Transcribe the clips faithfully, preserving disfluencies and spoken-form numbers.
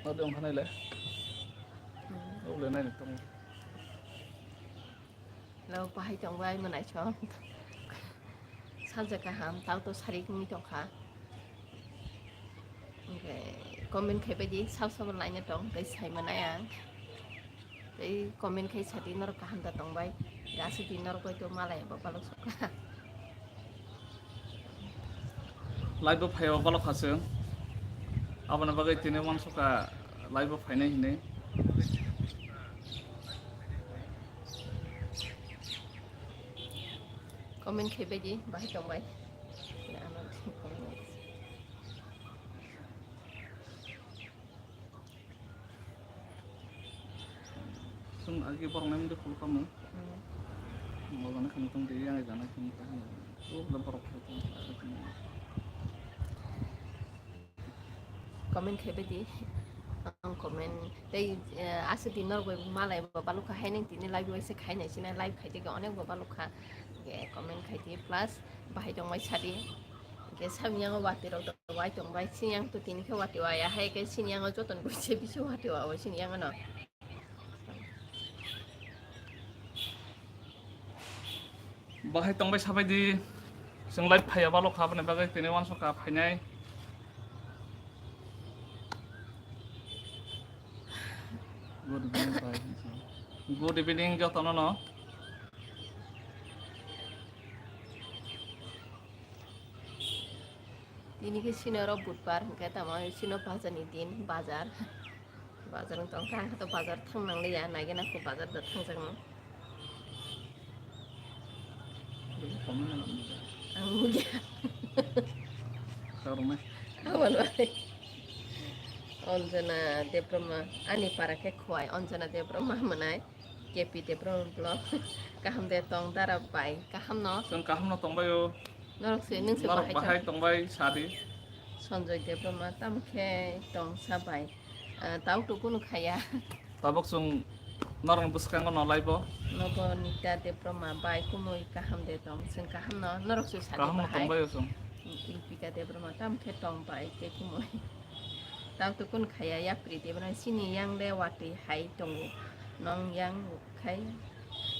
Nadi ongkha naile. Ule nai tong. Lo bahai tong bai manai chong. Salsa kaham tau to sari kumi tong kha. Oke, comment khai bai di, sab sabo laina tong, tei sai manai ang. Tei comment khai sadi norok kaham da tong bai. Gasi di norok bai to malai ba balok sokha. Live bo phaiwa balok kha chwng. Aboni bagwi tini uansukha live bo phainai hinwi. Comment khai bai di, bahai tong bai. Chwng agi borok nai mungde khulukha mung. Mojana khani tong de yang jana khani ta. Uk da borok khai tong. Comment khai bai di. Ang comment tei, eh, asa di norok bai malai bo balukha hai nang tini live waisa khai nai sina live khai tei onek bo balukha. Comment khai di plus bahai tong bai sadi. Ke samyang wati rok wai tong bai sini yang to tini khe wati waya hai ke sini yang joton buise bisi wati wa sini yang no. Bahai tongbai sabai di. Chwng live phaiya balok kha, aboni bagwi tini uansukha phainai. Good evening, bhai. Good evening, jotono no. Tini khe sini oro budbar, hwnkhe tamo sino bazar ni din, bazar. Bazar wng tong kha, ang khe to bazar thang nang liya, nai gana kho bazar da thang jak no. Ang muya. Karma. Aboni bagwi. Anjana Debbarma, ani para khe Khowai, Anjana Debbarma mwnai. K P Debbarma vlog. Kaham de tong dara bai. Kaham no? Chwng kaham no tongbai o. Norok se, nung se norok bahai bahai tong. Tongbai sadi. Sanjoy Debbarma tam khe tong sa bai. Ah, tau tu kunu khaya. Tabuk chwng norok bwskango no live o. Nobo Nita Debbarma bai kumui kaham de tong. Chwng kaham no, norok se sadi. Kaham no bahai. Tongbai o chwng. Lipika Debbarma tam khe tong bai te kumui. Tang tukun khaya yapri de bana sini yang de watwi hai tongo. Nong yang khai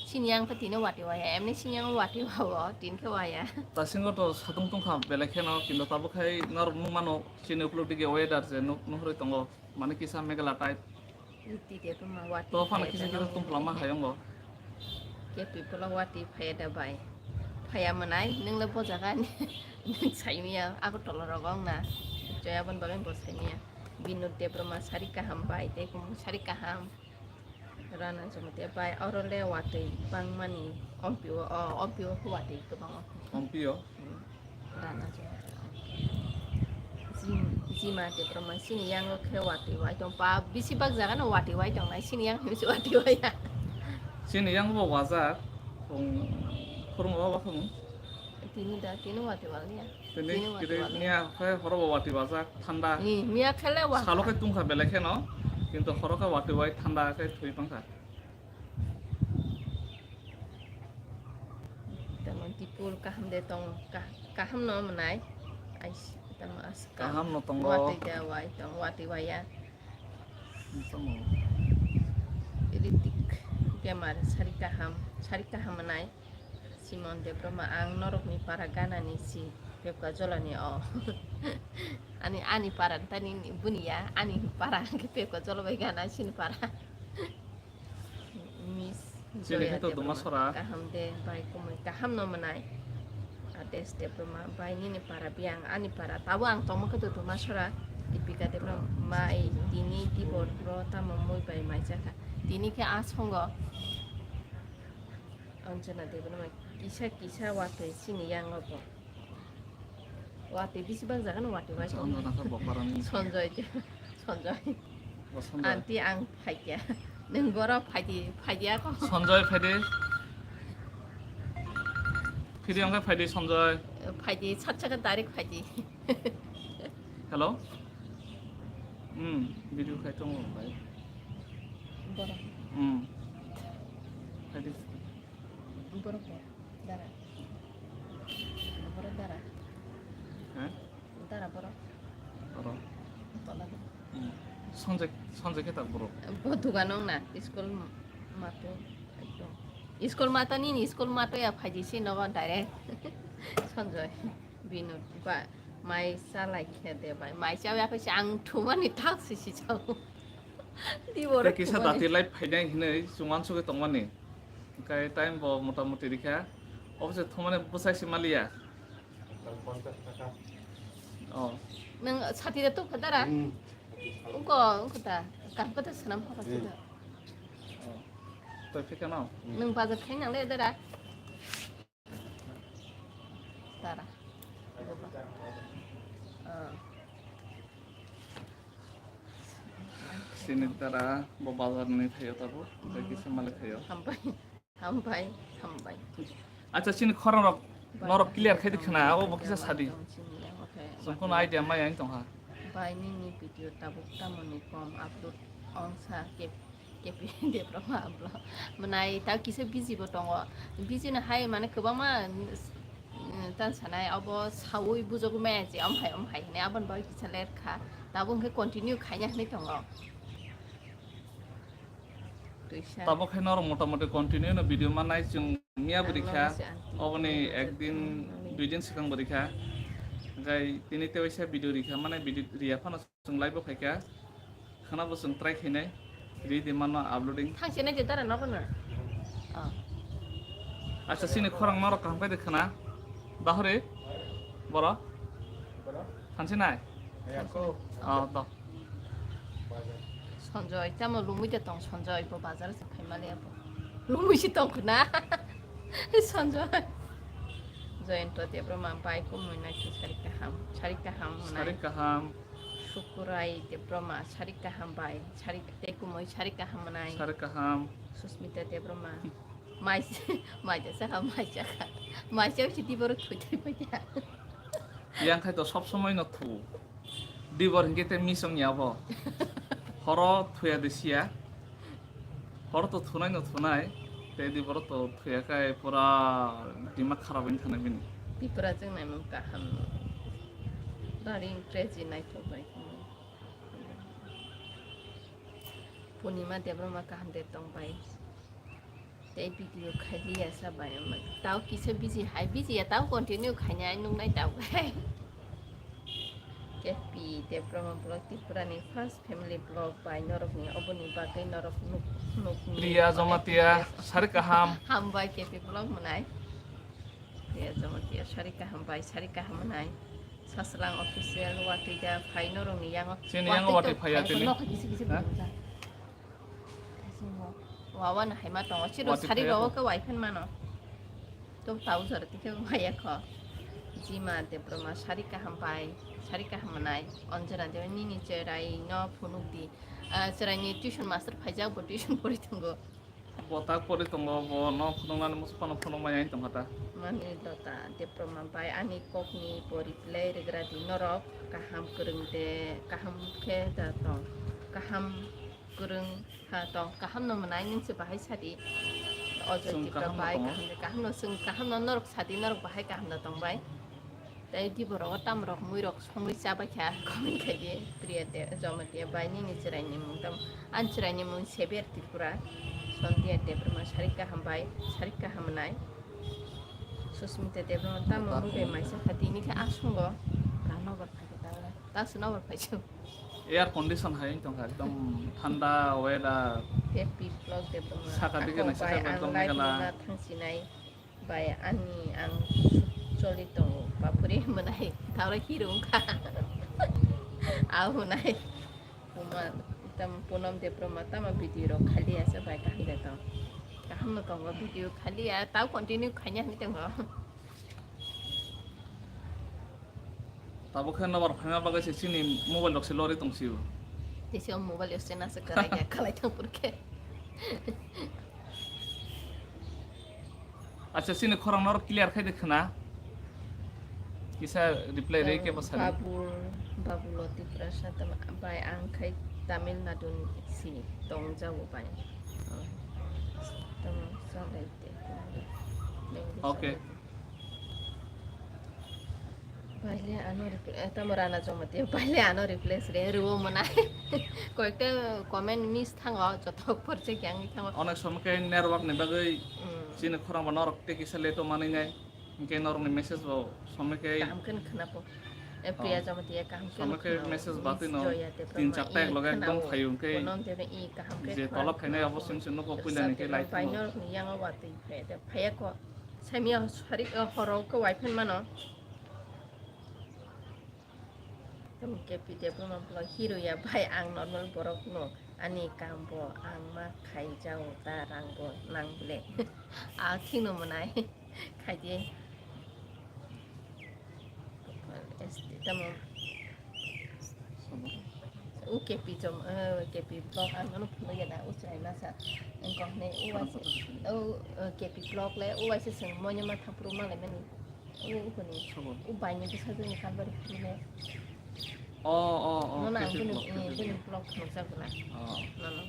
sini yang pha tino watwi waya. Emni sini yang watwi wawo, tin khe waya. Tasingo to satung tungkha belai kheno, kinto tabuk khai norok nukmano sini ukluk dige weather je nuk, nuhrwi tongo. Mane kisa megala type. Riti de tuma watwi. To phano khai kisa kisa tungphla ma hai ongo. K P vlog watwi phaya da bai. Phaya mwnai, nwng le bo jaga ni nwng sai miya, Agartala rogo wng na. Joya bon bagwi bo sai miya. Binod Debbarma sari kaham bai, tei kumu sari kaham. Rana Jamatia bai, oro le watwi bangmani, ompi o, o, ompi o watwi kwbang o. Ompi o? Hmm. Rana Jamatia. Jim-, Jima Debbarma sini yango khe watwi wai tong. Pa, bisi bak jaga no watwi wai tong nai, sini yang hinwi se watwi wai ya. Sini yang bo wajak, khung, khurung o ba khung. Tini da, tini watwi wal ya. Tini, tini watwi kiri wal ya. Miya khe horo bo watwi wajak, thanda. Ni, miya khe le wa. Salo khe tungkha belai kheno, kintu horo khe watwi wai thanda khe thwi tongkha. Tamo tipul kaham de tong, kah-, kaham no mwnai. Ais, tamo as kaham no tongo. Watwi da wai tong, watwi wai ya. Tamo. Ritik bemar sari kaham, sari kaham mwnai. Simon Debbarma, ang norokni para ganani si pepka jolani o. Ani, ani para tani buniya, ani para ang khe pepka jolo bai gana sini para. Miss sini Joya khe to Debbarma, Dumasora. Kaham de bai kumui kaham no mwnai. Ades Debbarma bai nini para biyang ani para tabo ang tongma khe to Dumasora. Dipika Debbarma mai tini tibor bro tamo mui bai mai jakha. Tini khe a songo. Anjana Debbarma kisa kisa watwi sini yango bo. Watwi bisi bak jaga no watwi bai. Anjana khe bokarani. Sanjoy de, Sanjoy. O Sanjoy. Anti ang phaikya. Nwng boro phaidi, phaidiya ko. Sanjoy phaidi. Phiri ang phaidi Sanjoy. Phaidi, sat saka direct phaidi. Hello? Hmm, video khai tongo bai. Boro. Hmm. Phaidi. Borok bo dara. Borok dara. He? Dara borok. Borok. Tola Sanjay, Sanjay khe tak borok. Bo dugan wng na, school mato, ekdom. School mato nini school mato ya phaidi si nogo direct. Sanjay, bini ba, mai chalai khe de bai. Mai chawi akhai se ang thumani thak si si chao. Di borok Tei kisa thumani. Dati live phainai hinwi chwng uansugwi tongmani. Hwnkhe time bo mota moti rikha. Obo se thumani bwsai si maliya. Oh. Nwng sati de tuk kha dara? Hmm. Ungko, ungko ta. Kan kota sanam kha sati de. Oh. Toi phika no? Nwng bazar khai nang le dara? Dara. Ah. Sini dara bo bazar ni thayo tabo. Tei kisa malik thayo. Hambai. Hambai, hambai. Acha, chini khorang rok norok clear khai di khna, abo bo kisa sadi. Chwng kono idea mai ang tongha. Bai nini video tabuk tamoni kom upload ongsa kep-, kepi de broma upload. Mwnai ta kisa busy bo tongo. Busy no hai mane kwbangma, mm, tan sanai abo sawi bujok maya je om hai om hai hwnwi aboni bagwi kisa ler kha. Tabuk hwnkhe continue khaina hwnwi tongo. Twisa. Tabuk khe norok mota moti continue no video manai chwng miya bo rikha. Ang logi se ang oboni tini ekdin, ang logi. Dui din swkang bo rikha. Hwnkhe tini tewaisa video rikha, mane video riya phano chwng live bo phaikha. Khana bo chwng try khainai. Ri di mano uploading. Thang se nai je dara nogo no. Oh. Acha, chini khorang norok kaham khai de khna. Dahori? Boro? Thansi nai? Oh, to. Sonjoy, tamo lumui de tong Sonjoy, bo bazar se phaimali abo. Lumui si tong khna. Sonjoy. Joyonto Debbarma bai kumui nai sari kaham, sari kaham hwnai. Sari kaham. Sukurai Debbarma sari kaham bai, sari tei kumui sari kaham hwnai. Sari kaham. Susmita Debbarma. Mai, mai jasa kha, mai jasa kha. Mai jasa si di borok thoi thoi pai kha. Yang khai to sob somoi no thu. Dibor hinkhe te misong ya bo. Horo thuya de siya. Horo to thunai no thunai. Te dibor to thuya khai pura dimag kharap wng thana bini. Tipra chwng naimung kaham no. Bari crazy naithok bai. Purnima Debbarma kaham de tong bai. Tei video khailiya sa bai, tao kisa busy hai, busy ya tao continue khainai nuknai tao khai. K P Debbarma vlog Tripura ni first family vlog bai norok ni oboni bagwi norok nuk, nuk ni Priya Jamatia, sari kaham. Hambai K P vlog mwnai. Priya Jamatia, sari kaham bai, sari kaham mwnai. Saslang official watwi da phai norok ni yango. Chini yango watwi phai ya tini. Nokha kisi kisi bujak. Wawa no hai ma tongo. Chiro sari rogo ke wai phan mano. To trouser tike waya kho. Jima Debbarma sari kaham pai, sari kaham manai. Anjana Debbarma nini cherai no phunuk di. Ah, cherai ni tuition master phaijak bo tuition pori tongo. Bo tak pori tongo, bo no phunuknani musu phano phunukmaya tongkha ta. Mani Lota Debbarma bai ani kokni bo reply rwgra di norok kaham kwrwng de kaham khe da tong. Kaham kwrwng ha tong, kaham no mwnai nung se bahai sadi. Ojo Tipra bai kaham no, kaham no chwng kaham no norok sadi, norok bahai kaham da tong bai. Tei di borok o tam rok mui rok songwi chabai kha, comment khai di. Priya de Jamatia bai nini chwrai ni mung tam, ani chwrai ni mung Seber Tripura. Sondia Debbarma sari kaham bai, sari kaham nai. Susmita Debbarma tamo mui bai maisa kha tini khe asungo. Kano bar khai ta, ta suno bar khai. Air condition hai wng tongkha, ekdom thanda weather. Happy vlog de tongma. Saka dige nai saka ekdom live megala. Nuna thangsinai bai ani ang choli tongo bapuri mwnai tawra hero wngkha. Ahunai puma tam Punam Debbarma tama video rok khali asa bai kaham de tong. Kaham no tongo video khali ya tau continue khaina hinwi tongo. Tabuk khe nobar phaima bagwi se chini mobile rok se lori tong sio. Tei se o mobile yo se nasa kwrai ya khalai thang pur khe. Acha, chini khorang norok clear khai de khna. Kisa reply rei khe bwsari. Babul, Babulo Tiprasa tamo bai ang khai Tamil Nadu ni si tong jago bai. Tamo salai te. Okay. Paile ano repl-, eh, tamo Rana Jomati, paile ano replace re, rwo mwnai. Koyekta comment miss thango, joto porche kyang thango. Onek somoi khe network ni bagwi Mm. chini khorang bo norok tei kisa late o manwi nai. Hinkhe norok ni message bo somoi khe Kaham khe khna po. Eh, Oh. Priya Jomati ya kaham khe Somoi khe khna po. Message Miss batwi no Joya Debbarma, tin char ta ek loge khna ekdom o. Phaio hinkhe Bono de i kaham khe je khna tolop khainai khna abo po. Simi se nuko puila ni khe Debbarma like pai thango. Norok ni yang o watwi phai de phaiya ko. Samia sari, eh, horo ko wai phan mano. Tamo K P Debbarma bwlai hero ya bai, ang normal borok no, ani kam bo ang ma khai jao ta, rang bo nang ble. A thik no mwnai khai di. Tamo u K P chom, eh, K P vlog ang no phunuk ya da, u chwrai masa. Ang kok ne u waise, u, eh, K P vlog le u waise swng moino ma thapru ma le mani. Ui, ui, kuni. Sabo. U baini bwsajwkni Kalbari phuru le. Oh, oh, oh, Nono ang K P bini, vlog, eh, K P bini vlog. Vlog khunukjak bwla. Oh. Nono.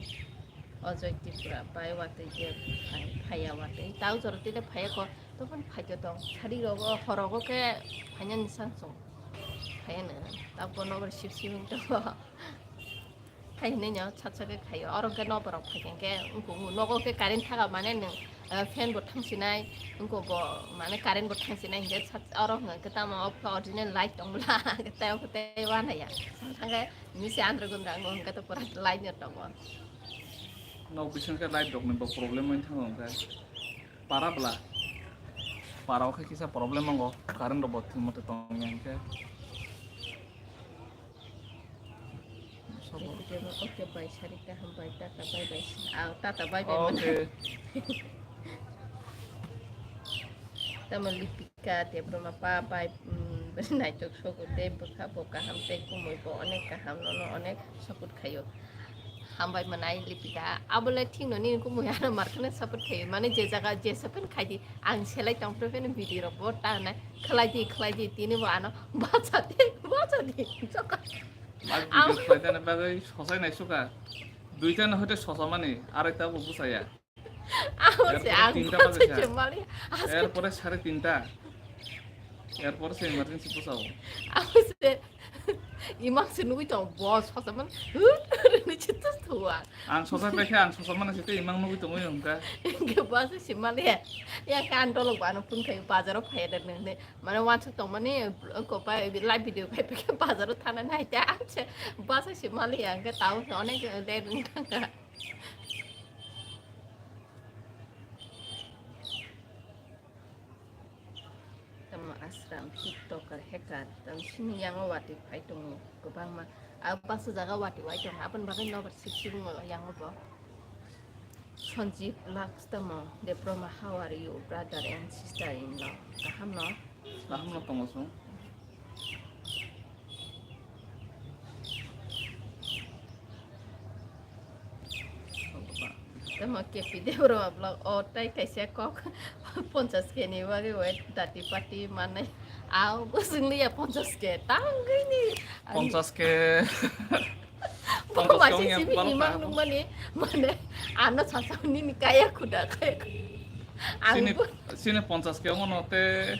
Ajoy Tripura bai watwi je phai, phaiya watwi. Tau jora twi le phaiya ko. Tobon phaikhe tong. Sari rogo, horogo khe phainani chance tongo. Phaiya nang. Tabo nobar sip sip wng tongo. Khai hinwi no sak sak khe khaio. Oro hwnkhe noborok phai khe hwnkhe wngkuk nogo khe current thaka mane nwng, eh, fan bo thangsinai, wngkuk bo mane current bo thangsinai hinkhe sak, oro hwnkhe tamo o original light tong bwla tei o khe tei uanaiya. Thangkhe nini se andro gundra wngkha hwnkhe to pura light no tongo. Nok bising khe light rok ni bo problem wng thango hwnkhe. Para bwla. Para o khe kisa problem wngo. Current rok bo thwng mate tong ya hwnkhe. Sabo. Oke, bai, Sarita, hambai, tata, bye, bye. Ah, tata, bye, bye, mana. Oke. Tamo Lipika Debbarma pa, bye, mm, naitok sogo tei bwkha bo kaham tei kumui bo onek kaham, nono onek support khaio. Hambai mwnai Lipika, abole thik no nini kumui ano markhana support khaio. Mane je jaga je support khai di, ang selai tong phuru pheno video rok bo ta nai. Khlai di, khlai di, tini bo ano bacha di, bacha di, joka. Live video khlai dana bagwi sosai nai suka. Duita no hoite sosa mani, arai ta bo bwsaya. Amo se erpore ang tinta bacha bacha se se. Mali. Erpore sare tinta. Erpore se emergency bwsao. Amo se imang se nugui tong bo sosa man. Ni chitu thua. Ang sosa pai khe ang sosa mani se te imang nugui tongoi hwnkha. Ke ba se se mali. Ya kan dolok ba no phun khai bazar o phai da ne. Mane wansuk tongmani, ko pai live video khai pekhe bazar o thana nai te ang se basa se mali ang ke tau onek le ring thangka. Tamo Asram TikToker hacker tamo sini yango wati phai tongo kwbangma. A basa jaga wati wai tongo aboni bagwi nobar sik sibungo yango bo. Sanjeev Lakstamo Debbarma, how are you, brother and sister in law? Kaham no? Kaham no tongo chwng. Tamo K P Debbarma vlog o tai kaisa kok ponchas K ni bagwi wait dati party manai. Au bwswng liya ponchas K tangwi ni. Ponchas K. Bo Tongkos maisi kong yang simi baru imang tahu. Nungmani, mane, ano sasao nini kaya khuda kaya khuda. Ang sini, bo sini ponchas ke ono te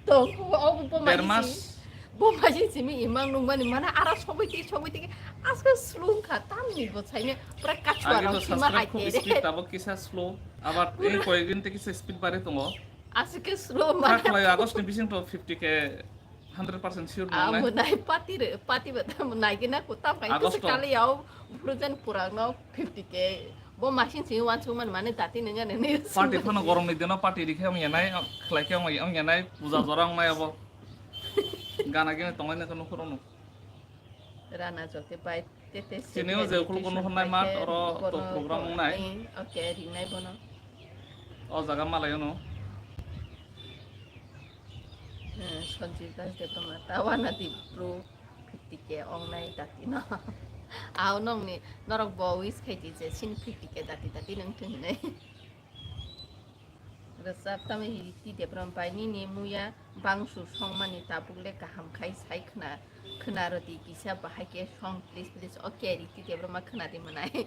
tong, bo, bo, bo der maisi mas. Simi, bo maisi simi imang nungmani, mane, ara sogwi tei, sogwi tei, aska slung kha, tamni bo saine, pura kachua. Agi rok to sima subscribe hai khub tere. Speed tabo kisa slow, abar ei koyek din te kisa speed bari tongo. Asike slow mane. Kha khlai August ni bising to fifty K. Hundred percent sure. Ah, nang nai. Mwnai party re, party ba tam nai gina ko tam kai August kusa to. Kali yao, Frozen purang no fifty K. Bo machine sing wan sung man mane dati nang nang ni. Party phano gorom ni dino party rikhe ong yanai, khlai khe ong yanai, puja jora ong nai abo. Gana gini tongai na kono khoro no. Rana jote bai. Tete chini o je nutrition ukulukunu hwnwi mat oro to program wngnai. Oke, ringnai bono. O jaga malai ono. Eh, Sanjeev Das Debbarma, tawana di bro, fifty K ongnai dati no. Au nongni, norok bo wish khai di je, sin fifty K dati dati nang thung hinai. Rwchap tamo Riti Debbarma bai nini muya bangsu songmani tabuk le kaham khai sai khna, khna rwdi kisa bahai khe song please, please. Oke, Riti Debbarma khna di mwnai.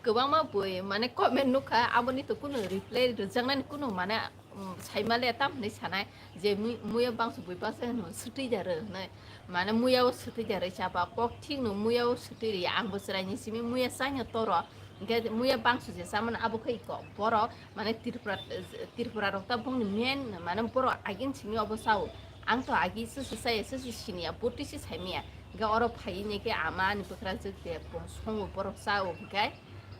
Kwbangma bui mane comment nukha, aboni to kunu reply rwjaknani kunu mane mm, saimale tam hinwi sanai je mui-, muya bangsu bui baksa hwnwi swtwi jaro hwnwi. Mane muya o swtwi jarwi chaba kok thik no muya o swtwi ri ang bo chwrai ni simi muya chai no toro. Hwnkhe muya bangsu je chamani abo khe iko borok mane Tripura, Tripura rok ta bongni main mane borok agin simi obo chao. Ang to agi se se chaya se se siniya bwtwi se saimaya. Hwnkhe oro phaiwi ni khe ama ani bwkrajwk de bo songo borok chao hwnkhe.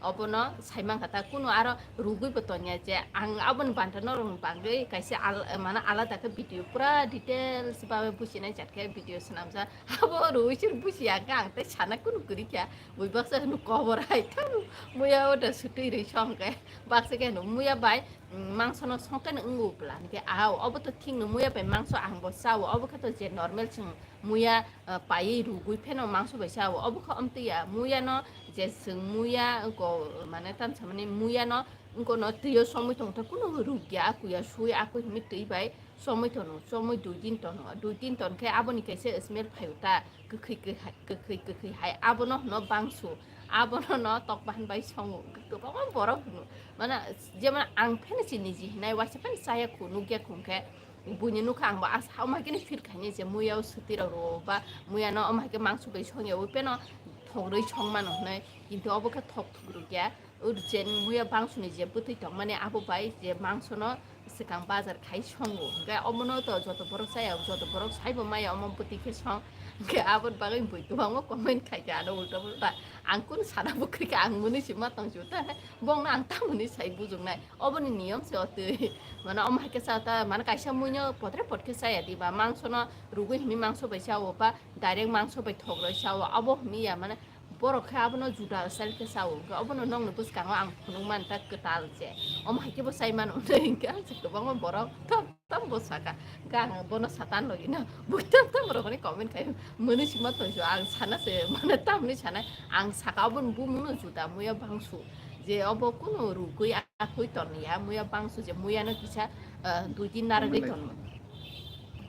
Obono saimankha ta kunu aro rugwi bo tongya je ang aboni banta norokni bagwi kaisa al-, mane alada khe video pura details babe businai jat khe video swnamjak. Abo rugwi se busiya khe ang tei sana kunu kwrwi kha. Bui baksa hwnwi kobor hai tamo muya o da swtwi rwi song khe baksa khe hwnwi muya bai, mm, mangso no song khe no wngo bwla hwnkhe ao obo to thik no muya bai mangso ang bo chao obo khe to je normal chwng muya, ah, paiwi rugwi pheno mangso bai chao. Obo khe omtwi ya, muya no je chwng muya wngko, mane tamsa mani muya no wngko no twi o somoi tong khe kunu rukya, akuya sui akui hwnwi twi bai somoi tono, somoi dui din tono, dui din ton khe aboni kaisa smell phaio ta, kwkhwi kwkhai, kwkhwi kwkhwi hai, abono hwno bangsu, abono no tok bahan bai songo, kwbangma borok hwno, mane jemon ang pheno chini ji hinai waisa pheno chaya khu nukya khu hwnkhe, Buini nukha ang bo asa omo hai khe feel khaini je muya o swtwi rok rwo ba muya no omo hai khe mangso bai song ya o peno thok rwi song mano hwnwi, kintu obo khe thok thuk rwkya. O je muya bangso ni je bwtwi tong mani abo bai je mangso no swkang bazar khai songo, hwnkhe omo no to joto borok chaya, joto borok sai bo maya omo bwtwi khe song, hwnkhe aboni bagwi bui kwbangma comment khai kha ano ulta pulta. Ang kunu sana bwkrwi kha ang mwnwi se ma tong si ta, bong no ang tamoni sai bujuknai. Oboni niyom se otwi. Mane omo hai khe cha ta, mane kaisa muino potre pot khe chaya di ba, mangso no rugwi himi mangso bai cha o ba, direct mangso bai thok roi cha o, abo himi ya, mane borok khe abono juda style khe cha o, hwnkhe obono nokni bwskango ang phunuk man ta kwtal je. Omo hai khe bo chai mano hwnwi hwnkhe ang se kwbangma borok tam tam bo saka, hwnkhe ang bono satan logi no bui tam tam borok hwnwi comment khai, mwnwi sima tong si o, ang sana se, mane tamni sanai, ang saka obono bumung no juda muya bangsu. Je obo kunu rugwi akui ton ya, muya bangsu je muya no kisa, ah, dui din naragwi ton.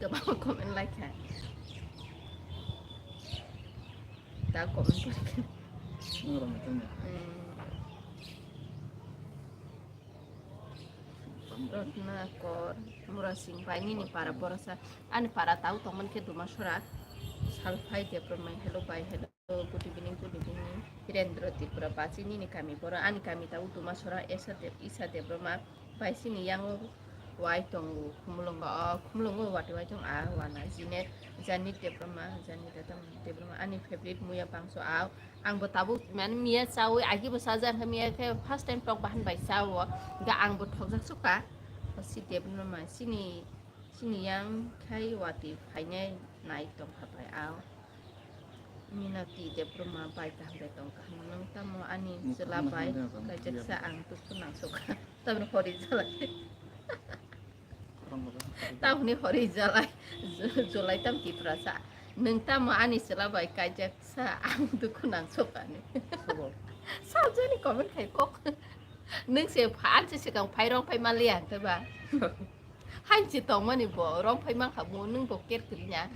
Kwbangma comment like kha. Ta comment pori kha. Hmm. Rotna Kor, Murasing bai nini para borok sa, ani para tau tongmani khe Dumasora, Salphai Debbarma, hello bai, hello. Good evening, good evening. Hirendra Tripura, bachi nini kami boro, ani kami ta Utumasora, Esa Deb-, Isa Debbarma, baisi ni yango wai tongo, Khumulwngo, o, Khumulwngo wati wai tong, a, wana, Janet, Janet Debbarma, Janet Debbarma, ani favorite muya bangso, a, ang bo tabuk, mane, miya chawi, agi bo sajak, miya khe first time tok bahan bai chawo, ga ang bo thokjak suka, o, si Debbarma, sini, Sini yang khai wati phainai nai tongkha bai ao. Minati Debbarma bai kaham bai tong kaham nwng tamo ani chwla bai kaijaksa ang dukhu nangsukha. Tamni hori jalai. Tamni hori jalai. Ju-, julai tam Tiprasa. Nwng tamo ani chwla bai kaijaksa ang dukhu nangsukhani. Sabjani comment khai kok. Nwng se pha-, ang se swkang phairong phai manliya hwnkhe ba. Hainchi tongmani bo rong phai mankha bo nwng bo care kwrwi na.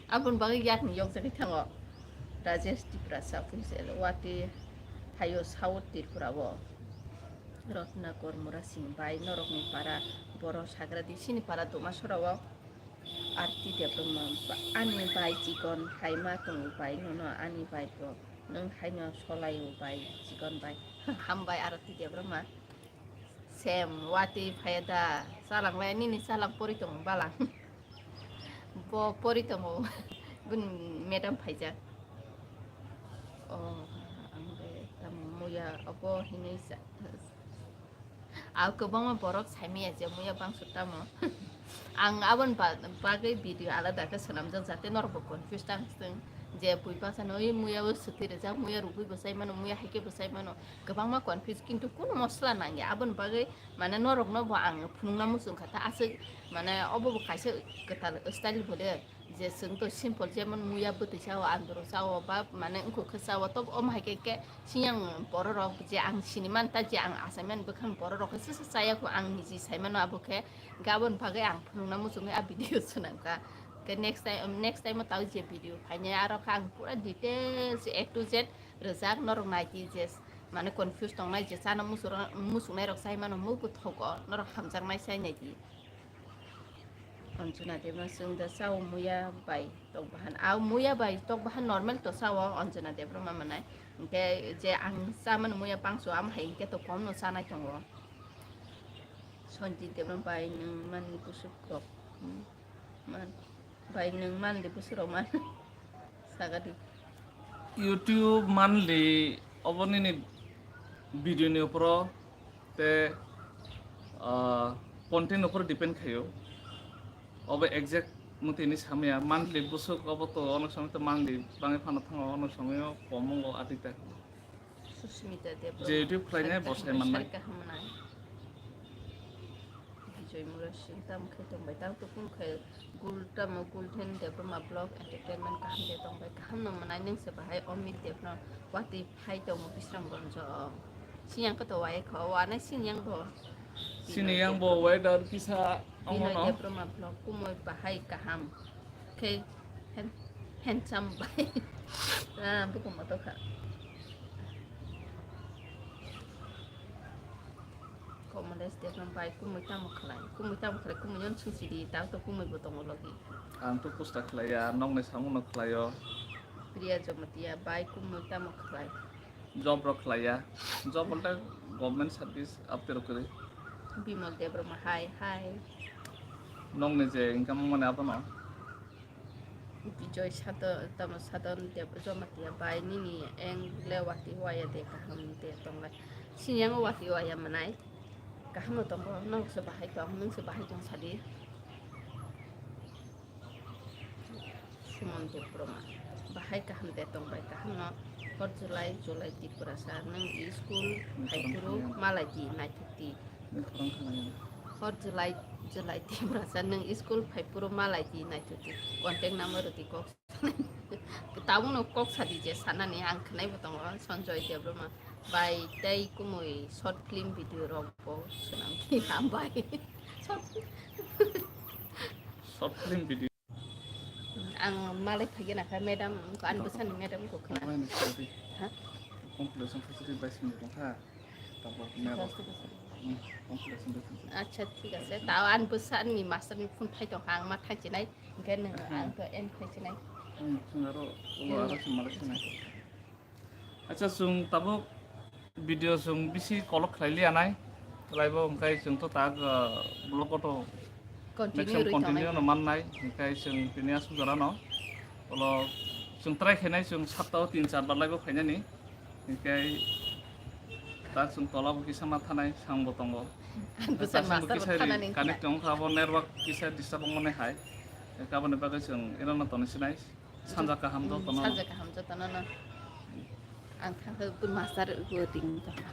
Aboni bagwi yakni yokjagwi thango. Rajesh Tiprasa official wati hayo South Tripura o. Rotna Kormura Singh bai norokni para boro sagra di sini para Dumasora o. Arti Debbarma ba-, ani bai chikon hai ma tongo bai nono ani bai bo nwng haino solai o bai chikon bai. Hambai Arti Debbarma. Sem, wati phaya da, chalang lai nini chalang pori tongo balang. Bo pori tongo, bini madam phaijak. Oh, ang be tamo muya obo hinui sa-, ah, kwbangma borok saimaya je muya bangso tamo. Ang aboni ba-, bagwi video alada khe swnamjak, jate norokbo confuse ta wng thung je bui baksa no oi muya o swtwi rijak, muya rugwi bo chai mano, muya hai khe bo chai mano. Kwbangma confuse, kintu kunu mosla nangya, aboni bagwi mane norokno bo ang phunukna muchung kha ta aswk, mane obo bo kaisa kwtal style bole, je chwng to simple, jemon muya bwtwi sao, andro sao, ba mane wngkuk khe sao, tobo omo hai khe, khe siyang bororok je ang sini man ta, je ang achai man bwkhang bororok khe se se chaya kho, ang niji sai mano abo khe, aboni bagwi ang phunukna muchungwi a video swnam kha. Khe next time, next time o tao je video phainai aro khe ang pura details A to Z rwjak norok nai di je Mane confuse tongnai je chana musuk-, musuknai rok chai mano, mui bo thogo, norok hamjaknai chai nai di. Anjuna Debra swng da chao muya bai tok bahan. A muya bai tok bahan normal to chao Anjuna Debra ma manai. Hingke je ang cha mano muya pangso am hai hingke to kom no chanai tongo. Sanjit Debra bai nwng manli busuk rok. Hmm. Man. Bai nwng manli busuk rok man. Sagadi. YouTube manli obo nini video ni uporo te, ah, content uporo depend khaio. Obo exact motini samya monthly busuk obo to onek somoi to manli bangwi phano thango, onek somoi o kom wngo adik tak. Susmita Debbarma. Je YouTube khlainai bo sai mannai. Sari kaham manai. Bijoy Murasing tam khai tong bai, tang tukung khai gul tamo gul then Debbarma Vlog Entertainment kaham de tong bai, kaham no manai nung se bahai Omit Debbarma wati phai tongo Bisramganj o. Siyang kato wai kho, wanai siyang bo. Sini yang bo weather kisa Binoy omono. Debbarma Vlog kumui bahai kaham. Khe hen-, handsome bai. Ah, buku moto kha. Komoles Debbarma bai kumui tamo khlai. Kumui tamo khlai, kumui yon sung sidi, tang to kumui bo tongo logi. Ang to pusta khlaiya, nokni samung no khlaio. Priya Jamatia bai kumui tamo khlai. Job rok khlaiya. Job bolte government service apte rok kwrwi. Bimal Debbarma hai, hai. Nokni je income mani abono. Bijoy Sadon, tamo Sadon Deb-, Jamatia bai nini eng le wati waya de kaham de tonglai. Sini ang wati waya manai. Kaham no tongo, nokse bahai tong, nungse bahai tong sadi. Suman Debbarma. Bahai kaham de tong bai kaham no. Hor July, July Tripura sa nung school hai puru malai di nai thuk di. Hor July, July Tripura sa nung school hai puru malai di nai thuk di. Contact number di kok. Tabuk no kok sadi je sanani ang khnai bo tongo Sanjoy Debbarma. Bai tei kumui short film video rok bo swnam di hambai. Short film. Short film video. Ang malai phai gana kha madam ko an bwsani madam ko khna. Ang bai ni sadi. Ha? Conclusion facility bai sini tong kha. Tabuk madam. First of all. Hmm, conclusion bai sini. Acha thik ase. Ta an bwsani master ni phone phai tong kha ang ma thai chinai. Hingke nang ang to end khai chinai. Hmm, chwng aro ulo aro se malai chinai. Acha, chwng tabuk video chwng bisi kolok khlai liya nai. Khlaibo hwnkhe chwng to tak, ah, vlog o to continue maximum rwi continue tongnai. No mannai. Hwnkhe chwng tini aswk jora no. Ulo chwng try khainai chwng sapta o tin char bar laibo phainani. Hwnkhe tak chwng tola bo kisa ma thanai sang bo tongo. Ang bwsai tak chwng bo master bo kisa ri thanani connect wngkha. Tong kha bo network kisa disturb wngmani hai. Hwnkhe aboni bagwi chwng eno no toni sinai. Sanja kaham jotono. Sanja kaham jotono no. Ang thangkhe bun master bo ring tongkha.